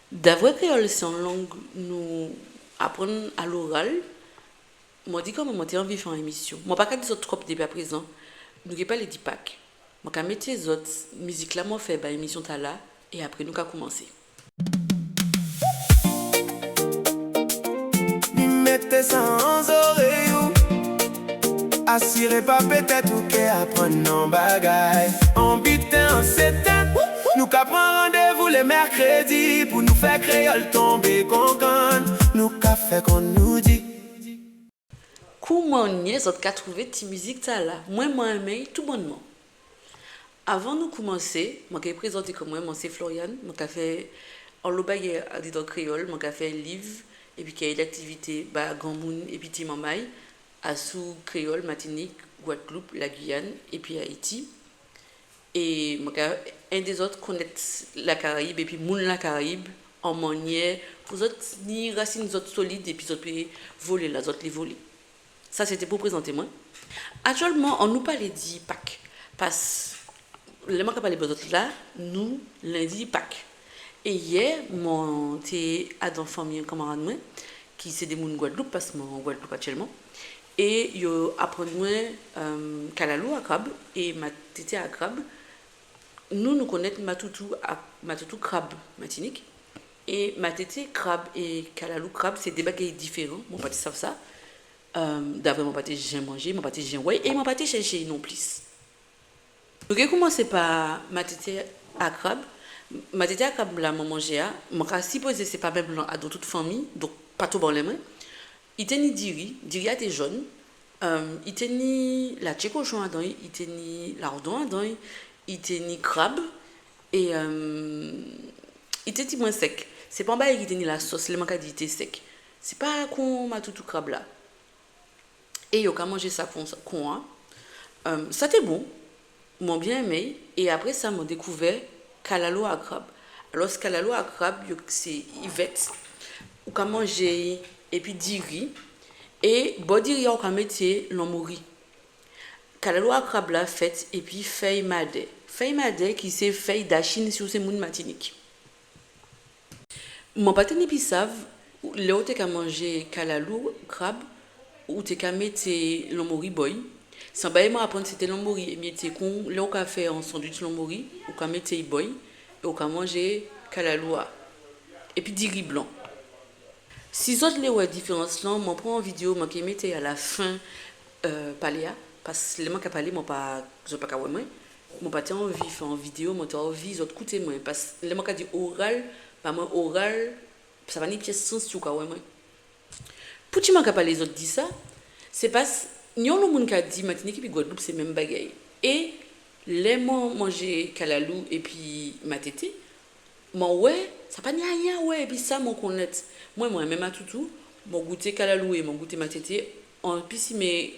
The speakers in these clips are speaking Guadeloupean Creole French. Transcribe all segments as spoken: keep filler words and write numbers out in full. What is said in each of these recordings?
Davrè kréyòl sé on lang nou aprann a loral, mwen di kanmenm mwen té anvi fè on émisyon. Mwen pa ka di zòt twòp dépi aprézan. Nou ké palé di Pak. Mwen ka mété zòt mizik-la mwen fè ba émisyon-tala, é apré nou ka koumansé. Ni mété sa an zorèy ou. Asiré pa pétèt ou ké aprann on bagay. On biten an sétèt. Nou ka pran randévou lé mèkrédi pou nou fè kréyòl tonbé kon kann. Nou ka fè kon nou di. Kouman yé, zòt ka twouvé ti mizik-tala? Mwen, mwen enmé'y toubannman. Avan nou koumansé, mwen ké prézanté kò mwen, mwen sé Floriane, mwen ka fè onlo bagay andidan kréyòl, mwen ka fè liv, épi kay laktivité ba granmoun épi ti manmay, asou kréyòl Matinik, Gwadloup, Lagwiyàn, épi Ayiti. É mwen ka édé zòt konnèt Lakarayib épi moun Lakarayib, an mannyè pou zòt ni rasin zòt solid épi zòt pé volé la zòt lé volé. Sa sé té pou prézanté mwen. Aktyèlman, annou palé di Pak. Pas lè mwen ka palé ba zòt la, nou, lendi Pak. É yè, mwen té adan fanmi on kanmarad mwen, ki sé dé moun Gwadloup, pas mwen an Gwadloup aktyèlman. É yo aprann mwen, euh, kalalou a krab é matété a krab. Nou, nou konnèt matoutou a, matoutou krab Matinik. É matété krab é kalalou krab, sé dé bagay diféran. Mwen pa té sav sa. Euh, davrè mwen pa té jen manjé, mwen pa té jen wè, é mwen pa té chèché non plis. Nou ké koumansé pa matété a krab. Matété a krab la mwen manjé a, mwen ka sipozé sé pa menm lan adan tout fanmi, donk pa tonbé anlè mwen. I té ni diri, diri a té jòn, euh, i té ni latjé kochon adan'y, i té ni lardon adan'y, i té ni krab, é, euh, i té tibwen sèk. Sé pa on bagay ki té ni lasòs, lè mwen ka di i té sèk. Sé pa kon matoutou krab la. É yo ka manjé sa kon, kon a. Euh, sa té bon. Mwen byen enmé'y. É apré sa, mwen dékouvè kalalou a krab. Alò, kalalou a krab, yo, sé, i vèt. Ou ka manjé'y épi diri. É bò diri a, ou ka mété lanmori. Kalalou a krab la fèt épi fèy madè. Fèy madè ki sé fèy dachin si ou sé moun Matinik. Mwen pa té ni pi sav, lè ou té ka manjé kalalou, krab, ou té ka mété lanmori bò'y. Sé on bagay mwen aprann, sé té lanmori, é mété kon, lè ou ka fè on sandwich lanmori, ou ka mété'y bò'y, é ou ka manjé kalalou a. Épi diri blan. Si zòt lé wè diférans-lan, mwen pran on vidéo, mwen ké mété'y a la fen, euh, palé a, pas lè mwen ka palé, mwen pa, zòt pa ka wè mwen. Mwen pa té anvi fè on vidéo, mwen té anvi zòt kouté mwen. Pas lè mwen ka di oral, ba mwen oral, sa pa ni pyès sans si ou ka wè mwen. Poutji mwen ka palé zòt di sa? Sé pas, ni onlo moun ka di Matinik épi Gwadloup sé menm bagay. É lè mwen manjé kalalou épi matété, mwen wè, sa pa ni ayen a wè épi sa mwen konnèt. Mwen, mwen enmen matoutou, mwen gouté kalalou é mwen gouté matété, an plis enmen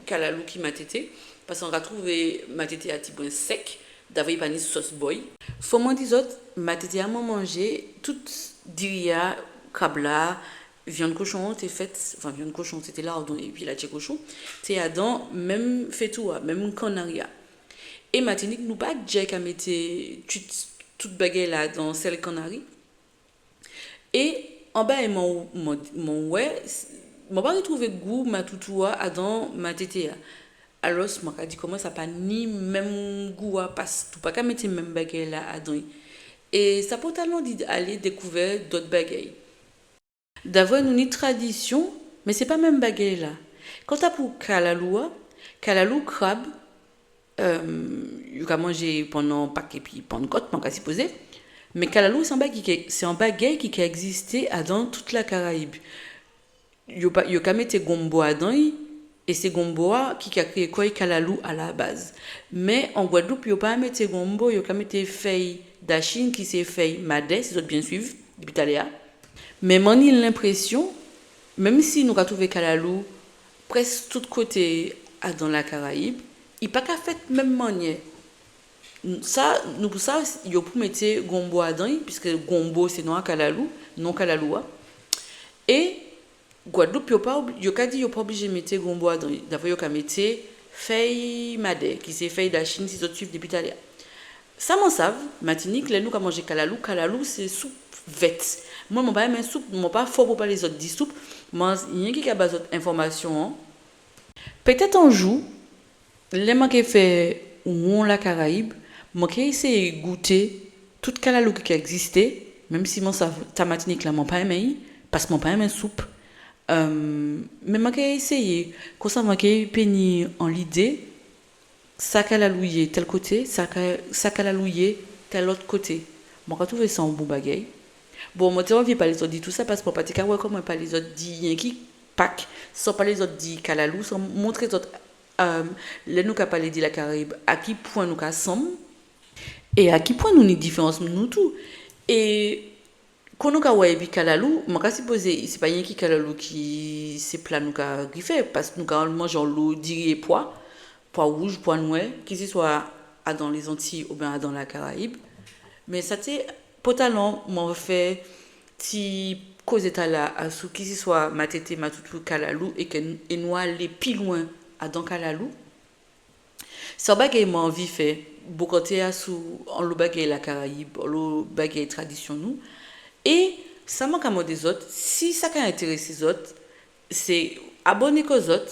kalalou ki matété, pas an ka touvé matété a tibwen sèk, davrè i pa ni sòs bò'y. Fò mwen di zòt, matété a mwen manjé, tout diri a, krab la, vyann kochon té fèt, anfen, vyann kochon, sé té lardon épi latjé kochon, té adan menm fétou a, menm kannari a. É Matinik, nou pa djè ka mété tout, tout bagay la adan sèl kannari. É anba, é mwen, mwen, mwen wè, mwen pa ritouvé gou matoutou a adan matété a. Alò, mwen ka di kò mwen sa pa ni menm gou a, pas ou pa ka mété menm bagay la adan'y. É sa pòté mwen anvi alé dékouvè dòt bagay. Davrè nou ni tradisyon, mé sé pa menm bagay la. Kanta pou kalalou a, kalalou krab, euh, yo ka manjé pandan Pak épi Pannkòt, mwen ka sipozé. Mé kalalou, sé on bagay ki, sé on bagay ki ka ègzisté adan tout Lakarayib. Yo pa, yo ka mété gonbo adan'y, é sé gonbo a ki ka kriyé kò'y kalalou a la baz. Mé an Gwadloup, yo pa mété gonbo, yo ka mété fèy dachin, ki sé fèy madè, si zòt byen suiv, dépi talè a. Mé mwen ni lenprésyon, menm si nou ka touvé kalalou prèsk tout koté adan Lakarayib, i pa ka fèt menm mannyè. Sa, nou pou sa, yo pou mété gonbo adan'y, piske gonbo sé non a kalalou, non kalalou a. É Gwadloup, yo pa obli-, yo ka di yo pa oblijé mété gonbo adan'y. Davrè yo ka mété fèy madè, ki sé fèy dachin, si zòt suiv dépi talè a. Sa mwen sav, Matinik, lè nou ka manjé kalalou, kalalou sé soup. vèt. Mwen, mwen pa enmen soup, mwen pa fò pou palé zòt di soup, mwen yenki ka ba zòt enfòmasyon-an. Pétèt on jou, lè mwen ké fè won Lakarayib, mwen ké éséyé gouté tout kalalou ki ka ègzisté, menm si mwen sav ta Matinik-la, mwen pa enmen'y, pas mwen pa enmen soup. Euh, mé mwen ké éséyé, konsa mwen ké pé ni on lidé, sa kalalou yé tèl koté, sa ka, sa kalalou yé tèl lòt koté. Mwen ka touvé sa on bon bagay. Bon, mwen té anvi palé zòt di tousa, pas mwen pa té ka wè kouman palé zòt di yenki Pak, san palé zòt di kalalou, san montré zòt, euh, lè nou ka palé di Lakarayib, a ki pwen nou ka sanm, é a ki pwen nou ni diférans nou tou. É Kon nou ka wè épi kalalou, mwen ka sipozé sé pa yenki kalalou ki sé pla nou ka grifé, pas nou ka manjé onlo diri é pwa, pwa wouj, pwa nwè, kisiswa adan Lézantiy oubyen adan Lakarayib. Mé sa té pòtalan mwen fè ti kozé-tala asou kisiswa matété, matoutou, kalalou, é kè, é nou alé pi lwen adan kalalou. Sé on bagay mwen anvi fè, bokanté asou onlo bagay Lakarayib, onlo bagay tradisyon nou. É sa mwen ka mandé zòt, si sa ka entérésé zòt, sé aboné kò zòt,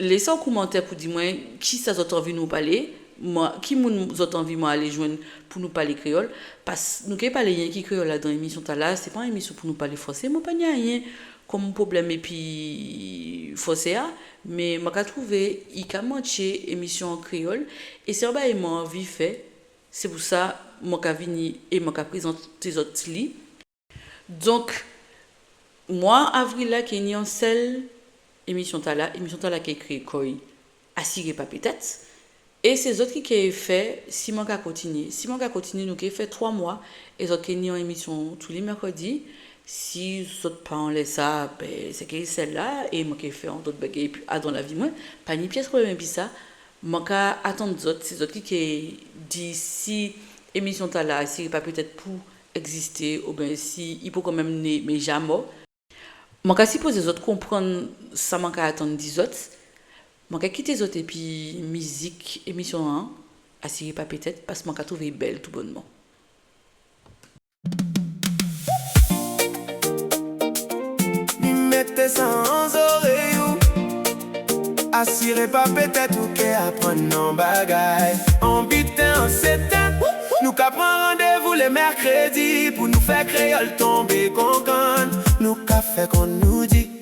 lésé on komantè pou di mwen kisa zòt anvi nou palé, mwen, ki moun zòt anvi mwen alé jwenn pou nou palé kréyòl, pas nou ké palé yenki kréyòl adan émisyon-tala, sé pa on émisyon pou nou palé fransé, mwen pa ni ayen kòm pwoblèm épi fransé-a, mé mwen ka touvé i ka mantjé émisyon an kréyòl, é sé on bagay mwen anvi fè, sé pou sa mwen ka vini é mwen ka prézanté zòt li. Donk, mwa avril-la ké ni on sèl émisyon-tala, émisyon-tala ké kriyé kò'y Asiré pa pétèt. É sé zòt ki ké fè si mwen ka kontinyé. Si mwen ka kontinyé, nou ké fè twa mwa, é zòt ké ni on émisyon tou lé mèkrèdi. Si zòt pa anlè sa, ben, sé ké sèl-la, é mwen ké fè on dòt bagay épi, adan lavi mwen. Pa ni pyès pwoblèm épi sa. Mwen ka atann zòt, sé zòt ki ké di si émisyon-tala, Asiré pa pétèt pou ègzisté, oubyen si i poko menm né, mé ja mò. Mwen ka sipozé zòt konprann sa mwen ka atann di zòt. Mwen ka kité zòt épi mizik émisyon-an, Asiré pa pétèt, pas mwen ka touvé'y bèl toubònman. Ni mété sa an zorèy ou. Asiré pa pétèt ou ké aprann on bagay. On biten an sétèn. Nou ka pran randévou lé mèkrèdi pou nou fè kréyòl tonbé kon kann. Nou ka fè kon nou di.